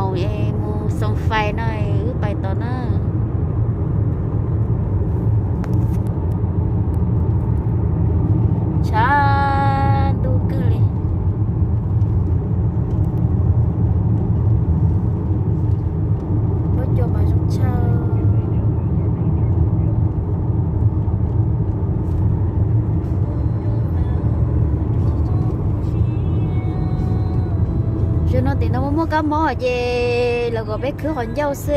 Mus es mus xoo fais no wb pais tod na. Tshav ntuj kawg li. Lub cua mas zoo tshaj. Zaum no tim no muaj muaj kab mob ces lawv kom peb khwb qhov ncauj xwb.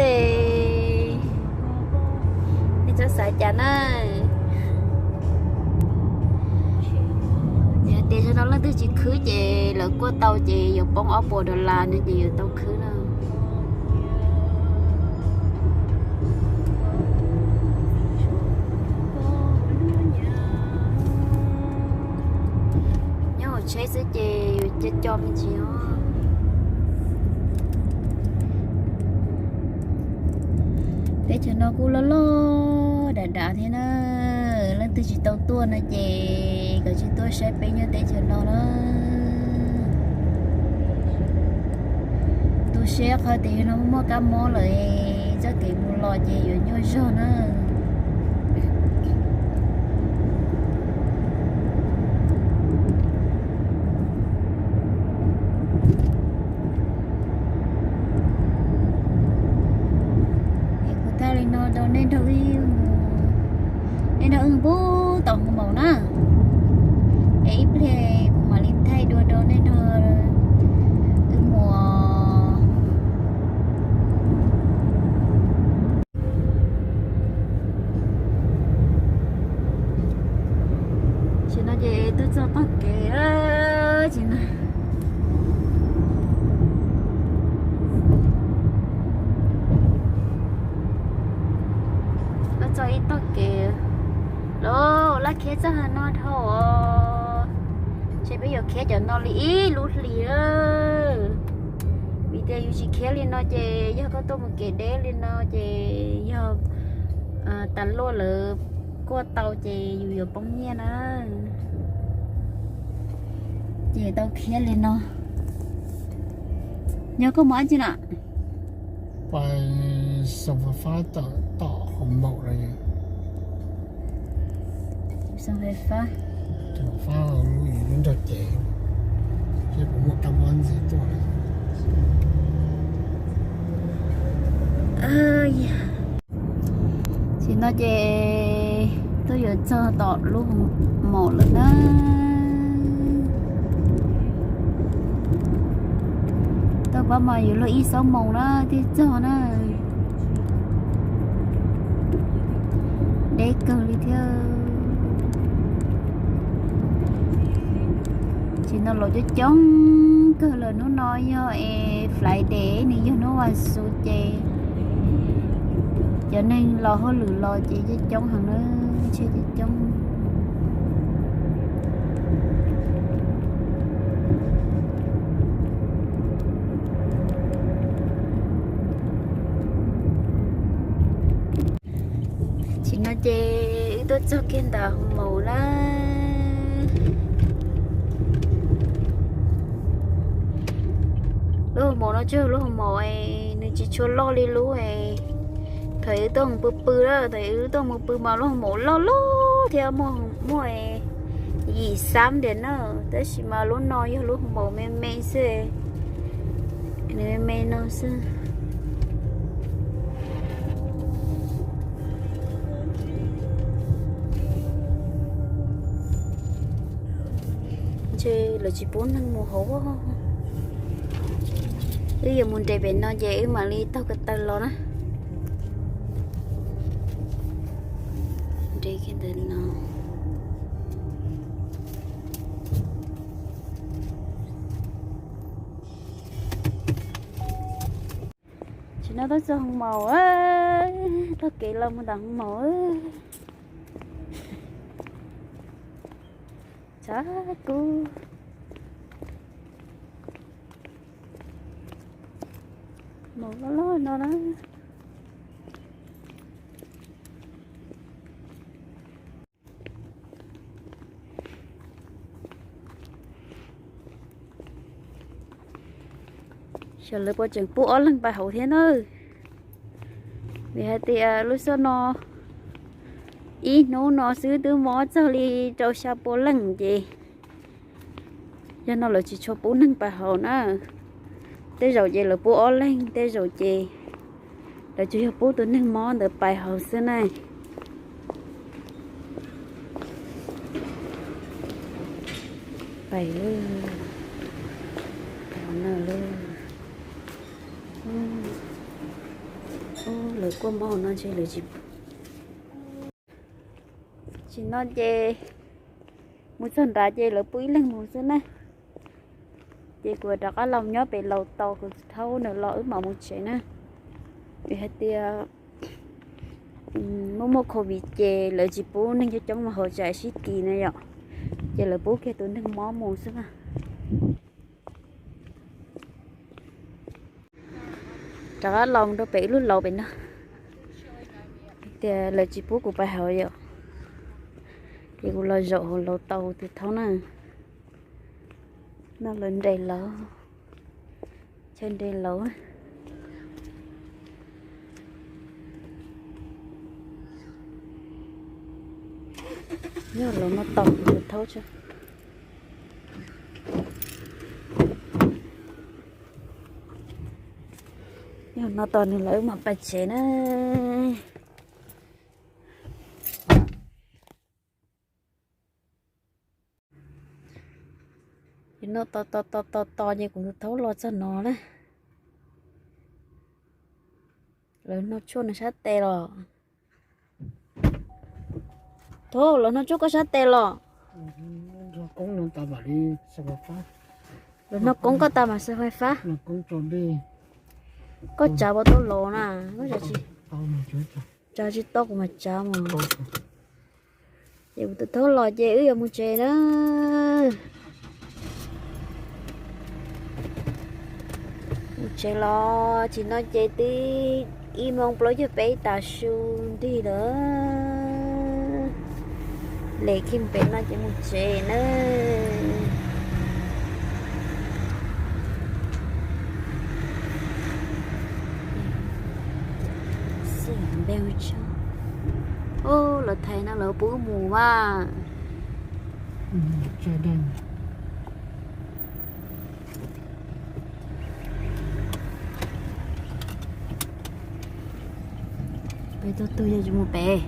Nej txhob xav cas na. Yog tias zaum no leej twg tsis khwb ces lawv kuaj tau ces yuav poob ob puas dollar no ces yuav tau khwb na. Nyob hauv tsheb xwb ces yuav co co me ntsis os. Teb chaws no kuj loj loj dav dav thiab na. Leej twg tsis tau tuaj no ces koj tsis tuaj saib peb nyob teb chaws no na. Tu siab qhov tias yog no muaj kab mob lawm, txoj kev mus los ces yuav nyuaj zog na. Es kuv thaij li no rau nej nrog wb, nej nrog wb pub tau mus maum na. Es ib pliag kuv mam li thaij dua rau nej nrog wb mus. Tam sim no ces tuaj txog tog kev, tam sim no tuaj txog ib tog kev, lawv laj khiav txog no dhau os. Ces peb yuav khiav cov no li ib lub hlis lawm. Vim tias yus tsis khiav li no ces yog koj tuaj mus kev deb li no ces yog tas luaj lawv kuaj tau ces yus yuav poob nyiaj na. Ces tau khiav li no. Nyob koj mus ab tsi na? Pais xoo fais fab tom hoo maum lawm. Xoo fais fab, lub nrog cev, seb puas muaj kab mob ntxiv tuaj lawm. Tam sim no ces twb yuav txog tom lub hoo maum lawm na. Tau pab mas yuav luag ib xuab moos na thiaj txog na. Deb kawg li thiab. Tam sim no los coob coob kawg lawm, hnub no yog es Friday, nws yog hnub vas xuv ces cov neeg los hauj lwm los ces coob coob heev na, tsheb coob coob. Tam sim no ces wb tuaj txog kiag ntawm hoo maum na. Lub hoo maum no tsis yog lub hoo maum, nws tsis tshua loj li lub thaum wb tuaj mus pw pw na, thaum wb tuaj mus pw mas lub hoo maum loj loj thiab muaj yim xab ntiag na, tab sis mas lub no yog lub hoo maum me me xwb, nws me me no xwb. Ntshe lawv tsis pub neeg mus hauv. Wb yuav mus nres pem no ces wb mam li taug ko taw los na. Nres kiag ntawm no. Tam sim no tuaj txog hoo maum, taug kev los mus ntawm hoo maum. Tshav kub, maum loj loj no na. Lawv puas tseem pub ob leeg pais hauv thiab na? Vim hais tias lub xyoo no ib hnub no xwb twb mob txog li rau xya pua leej ces yog no lawv tsis tshua pub neeg pais hauv na. Tej zaum ces lawv pub ob leeg, tej zaum ces lawv tsuas yog pub tus neeg mob ntawd pais hauv xwb na. Pais lawm, pais hauv no lawm. Lawv kuaj mob hauv no ntshe lawv tsis, tsis no ces mus txog nrad ces lawv pub ib leeg mus xwb na. Ces kuv rov qab los nyob pem laus tos kuv tus thaub nws los wb mam mus tsev na. Vim hais tias muaj muaj covid ces lawv tsis pub neeg coob coob mus hauv tsev sib kis na yom. Ces lawv pub kiag tus neeg mob mus xwb na. Rov qab los rau pem ib lub laus pem no, tias lawv tsis pub kuv pais hauv yom. Ces kuv los zaum hauv laus tos kuv tus thaub na. No lawv nres laus, chaw nres laus. Nyob laus no tos kuv tus thaub tso. Yog no tos nws lawv mam pais tsev na. Yog no tos tos tos tos tos ces kuv tus thaub los txog no na. Lawv noj tshuaj nws sab tes los. Thaub, lawv noj tshuaj koj sab tes los. Lawv noj koob koj tas mam xaws fais fab. Koj tsav puas tau los na? Koj tsav tsis tau kuv mam tsav mas. Ces kuv tus thaub los ces wb yuav mus tsev na. Mus tsev los tsis no ces twb ib moos plaub caug peb tas su nrig lawm. Les kiag pem no ces mus tsev na. Ub, lawv thaiv no lawv pub mus mas. Peb tuaj tuaj yog tsis mus pem.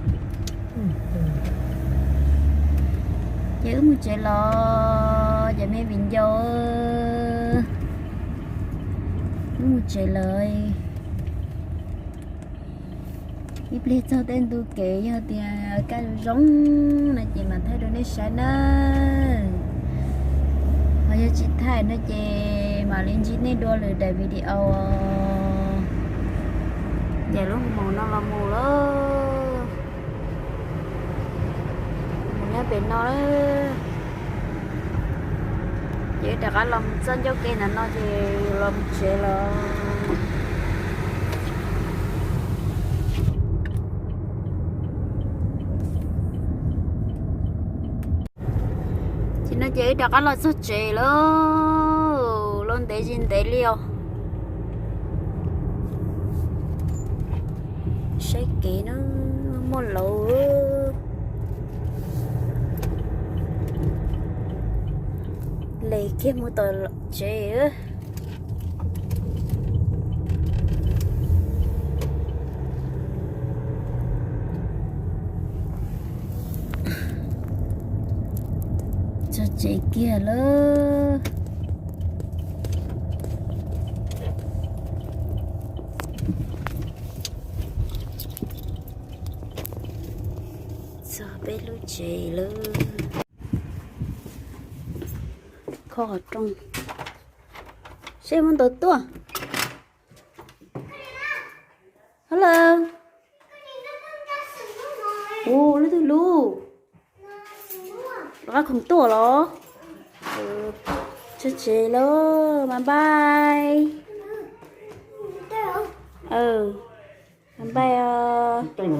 Ces wb mus tsev los ces me viv ncaus, wb mus tsev lawm. Ib pliag txog tej ntu kev yog tias kaj zoo zoo no ces mam thaij rau nej saib na. Ho yog tsis thaij no ces mam li ntsib nej dua lwm daim video. Ces lub mus no los mus lawm, mus nyob pem no lawm. Ces rov qab los mus txoj ncauj ke ntawm no ces los mus tsev lawm. Ces no ces wb rov qab los txog tsev lawm, los ntev tsis ntev li os. Saib kev na, muaj laus, les kiag mus tom tsev. Txog tsev kiag lawm. Txog peb lub tsev lawm. Kho qhov rooj seb muaj ntau tuaj. Hello. Ua lub twg lub? Rov qab khoom tuaj los? Txog tsev lawm, bye bye. Bye bye os.